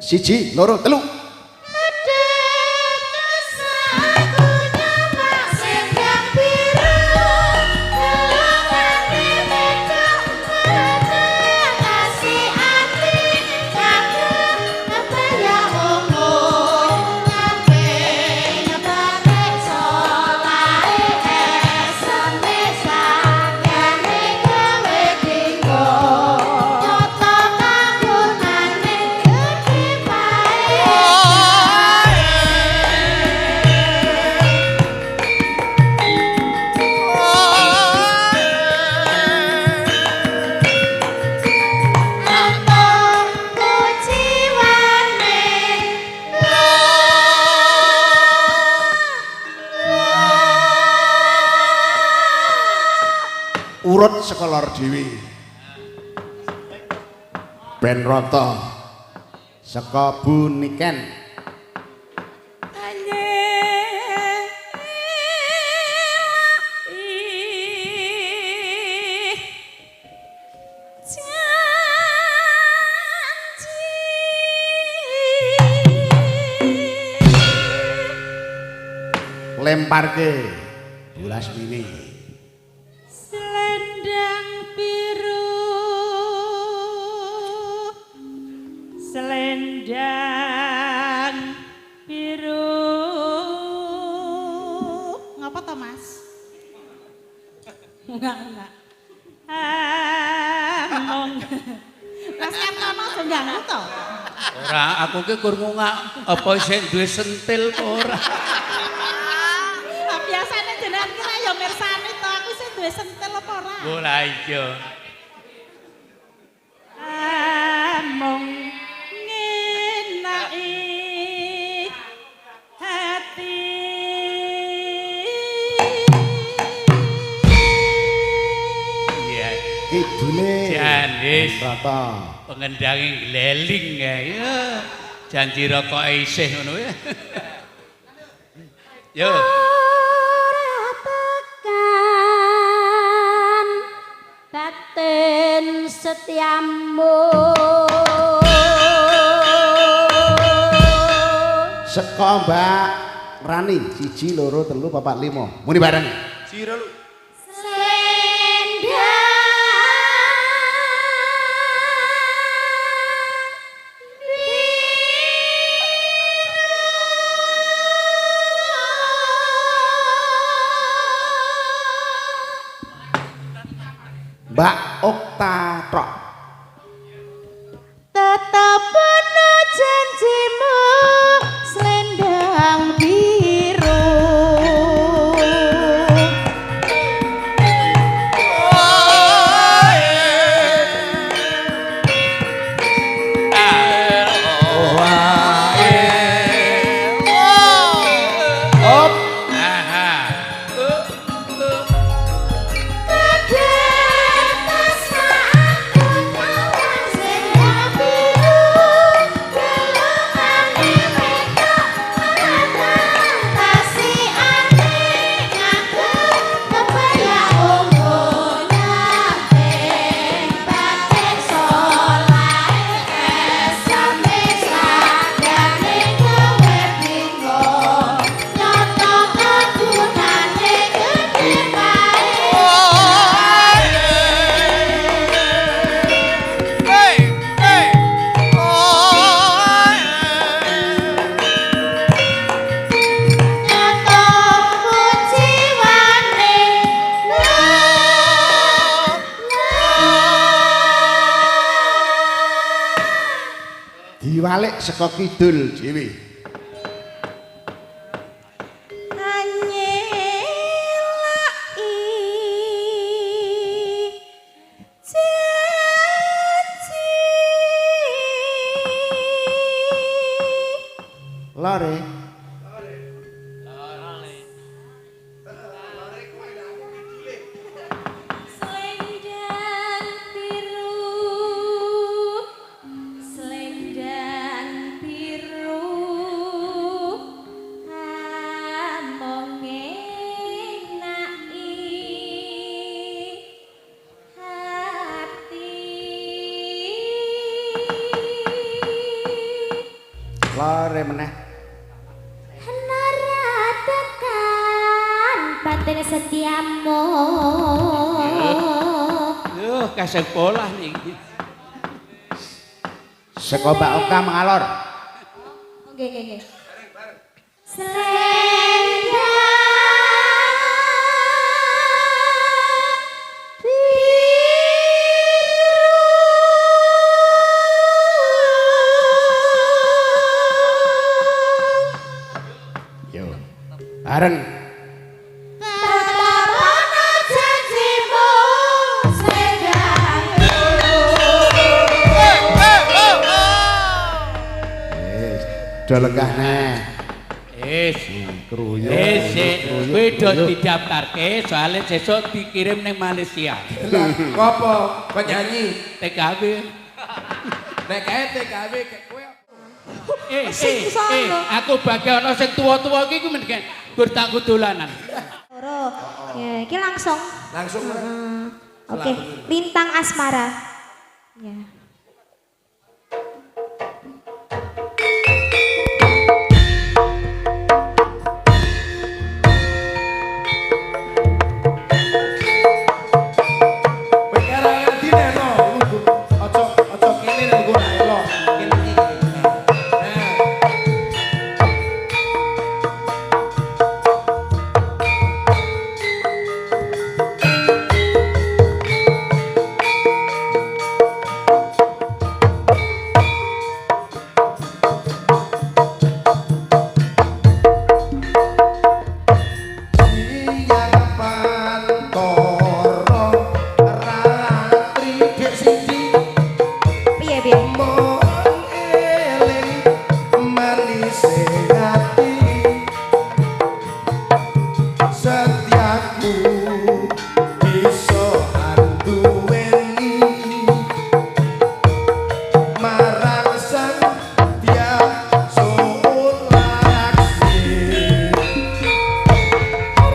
1 2 3. Urut sekolor dhewe ben rata saka Buniken. Lemparke bulas mini. Selendang biru, selendang biru. Ngapa to, Mas? Enggak, enggak. Among. Mas Kartono aja ganggu to. Ora, aku ki kur ngungak apa sing duwe sentil apa ora. Lah biasane jenengan kira ya mirsani to, aku sing duwe sentil apa ora? Ora iya. Among ngenaki hati. Iya. Kidule Jan wis rata. Pengendange gleling kae. Ya. Janji rokoke isih ngono ya. Yo. Ora tekan batin setiamu. Saka Mbak Rani 1 2 3 4 5. Muni bareng. Sira lu. Mbak Okta Tok. Tetep ana janjimu selendang biru. Op. Aha. Diwalik saka kidul dhewe. Anyelaki janji. Lore. Selendang biru, selendang biru, among ngenaki hati. Lore meneh. Nara tekan batin setiamu. Yuh, kasekolah niki. Saka Mbak Oka mengalor. Nggih, nggih, nggih. Selendang Yo. Bareng. Tetapana janjimu selendang Wis, do lenggah neh. Wis. Kruyuk. Wis, kowe do didaftarke soalnya sesuk dikirim ning Malaysia. Lah, ngopo? Kok nyanyi? TKW. Nek kae TKW kayak kowe. Sing sono. Aku bagi ana sing tuwa-tuwa iki ku mending gur tak dolanan. Loro. Ya, iki langsung. Langsung. Oke, Lintang Asmara. Ya. Kowe kira ngerti nek no. Aja aja kene nek nggo ra elok. Kene iki. Nah. Siang pantoro ratri dek siji Piye, piye? mung eling manise ati setiaku bisa anduweni marang sang dia sulaksi.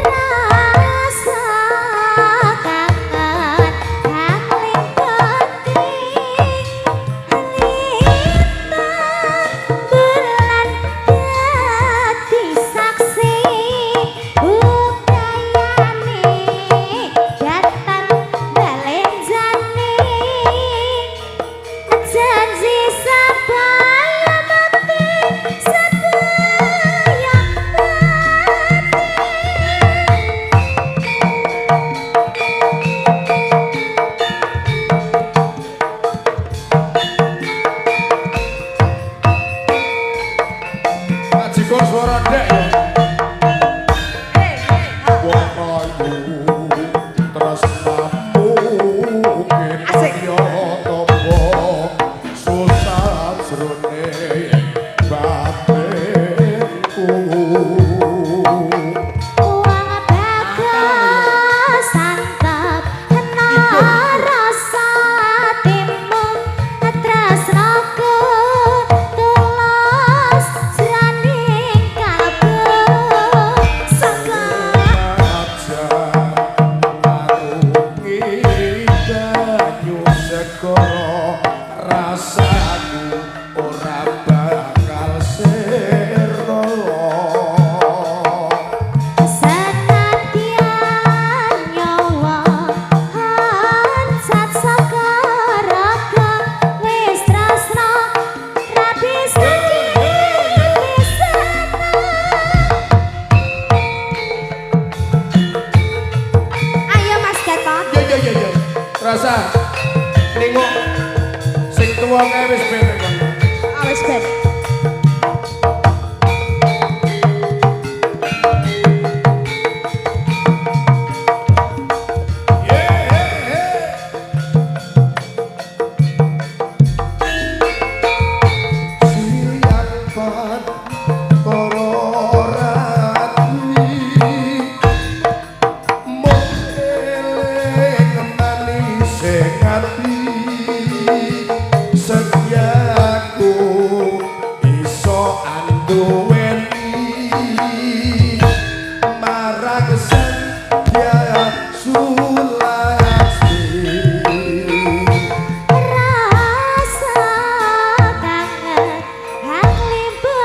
Rasa kangen kang limpati lintang bulan dadi saksi ukayane datang balenjane janji sabaya mati sabaya mati. Majikor suara dek ya. Wong ayu tresnamu kaya topo susah jroning batinku. Wong bagus santap kena rasa atimu tresnaku tulus jroning kalbu saka Aja arungi banyu segara rasaku ora bakal sero. Senadyan nyawa hancap saka raga wis tresna ra bisa dipisahno. Ayo Mas Gatot. Yo yo yo yo. Rasa nengok sing tuwa kae wis ben kon. Ah, wis ben. Siang pantoro rati mung eling manise ati setiaku iso anduweni marang sang dia sulaksi. Rasa kangen kang limpati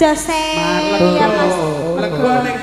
Jose. Ya Mas. Lega ning